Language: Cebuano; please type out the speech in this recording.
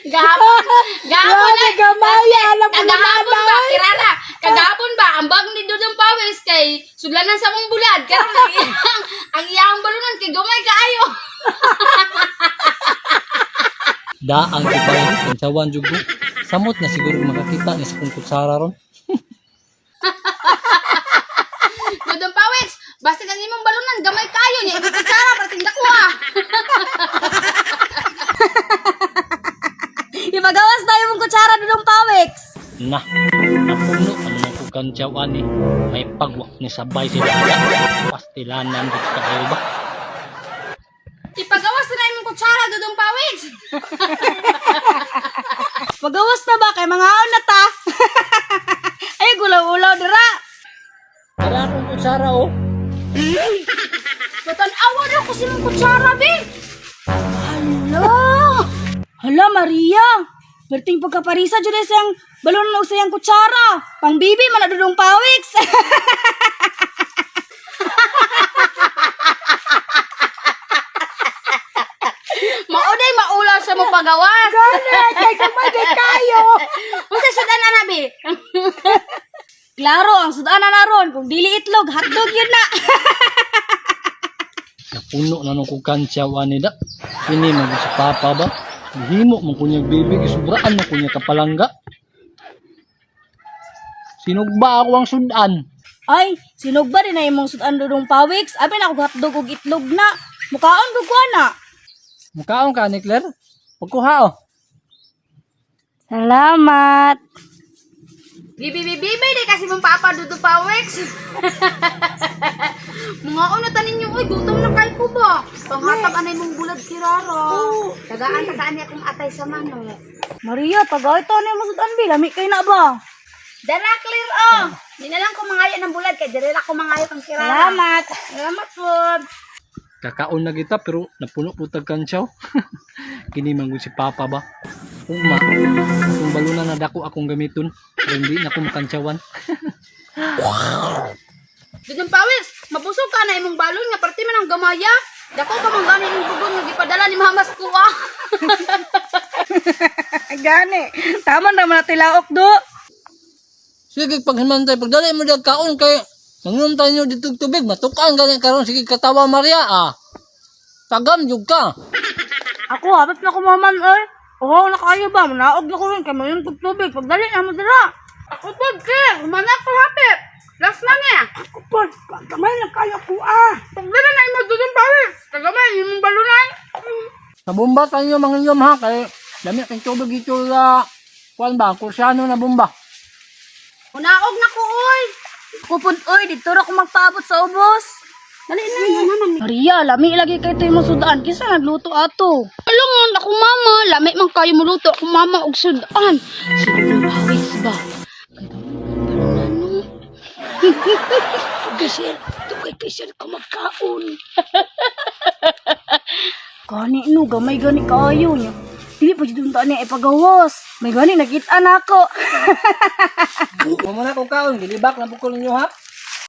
Gahapon, gahapon Grabe, ay. gamaya, alam mo na Kagahapon ba, kirara? Kagahapon ba, ang bag ni Dudong Pawis kay sudlanan sa mong bulad. Karon ang iyang balunan kay gamay kaayo. Daang ko pala, kantsawan jud ko. Samot na siguro makakita ni sa kong kutsara ron. Dudong Pawis, basta ang imong balunan gamay kaayo niya imong kutsara para tinda ko ah. Ipagawas tayo mong kutsara, Dudong Pawix. Na, napuno ang mga kantsawan ni. May pagwak ni sabay sila. Pastilanan jud kaayo ba? Ipagawas na na imong kutsara, Dudong Pawis. Pagawas na ba kay mga na ta? Ay, gulaw-ulaw dira. Para akong kutsara oh. Matan-awa na ko sa imong kutsara, be. Hala! Hala, Maria! Perting pagkaparisa dyan siyang balon og sayang kutsara. Pang bibi man na Dudong Pawix. Mauday maulaw sa mo pagawas. Gani, kay gamay kay kayo. Unsa sudan na be? Klaro, ang sudan na ron. Kung dili itlog, hotdog yun na. Napuno na nung kantsawan ni da. Kini man gud si Papa ba? Gihimo man kunya bibi, gisubraan man kunya kapalangga. Sinugba ako ang sudan. Ay, sinugba din na imong sudan, Dudong Pawix. Abi na ako hotdog og itlog na. Mukaon ko ko na. Mukaon ka ni Claire? Pagkuha oh. Salamat. Bibi, bibi, bibi, di kasi mong papa Dudong Pawis. Mga una tanin niyo, oy, gutom na kay ko ba? Panghatag anay mong bulad kirara. Tagaan, tagaan niya akong atay sa manok. Maria, tagay to na imong sudan bi. Lami kay na ba? Dara, clear oh. Di na lang ko mangayo ng bulad kay diri ra ko mangayo kang kirara. Salamat. Salamat po. Kakaon na kita pero napuno po tag kantsaw. Kini man gud si Papa ba? Ugma, kung baluna na dako akong gamiton, pero hindi na ko makantsawan. Dudong Pawis, mabusog ka na imong balon nga parte man ang gamaya. Dako ka man gani imong bugon nga gipadala ni Mamas ko ah. Gani. Tama naman na tilaok do. Sige paghimantay pagdali mo dag kaon kay manginom tayo dito og tubig matukaan gani karon sige katawa Maria ah. Tagam jud ka. Ako, hapit na kumaman, oy. Oo, na kayo ba? Manaog na ko rin. Kaya mayon kong tubig. Pagdali na mo dira. Ako po, sir. Humana ko hapit. Last na niya. Ako po, kamay na kayo ko, ah. Pagdala na imong Dudong Pawis. Tagamay imong balunan. Sa bomba tayo manginom ha kay dami kay tubig dito sa kuan ba kursyano na bomba. Unaog na ko oy. Kupod, oy. Dito ra ko magpaabot sa ubos. Dali na na. Maria, lami lagi kay ito yung sudan. Kisa nagluto ato. Alangon ako mama, lami man kayo muluto ako mama og sudan. Si Dudong Pawis ba? Kay balunan no. Tugay, tugay kay ka magkaon. Gani no, gamay gani kaayo niya. Dili pa jud unta niya ipagawas. May gani nakita na ako. Mo na ko kaon gilibak na bukol ninyo ha.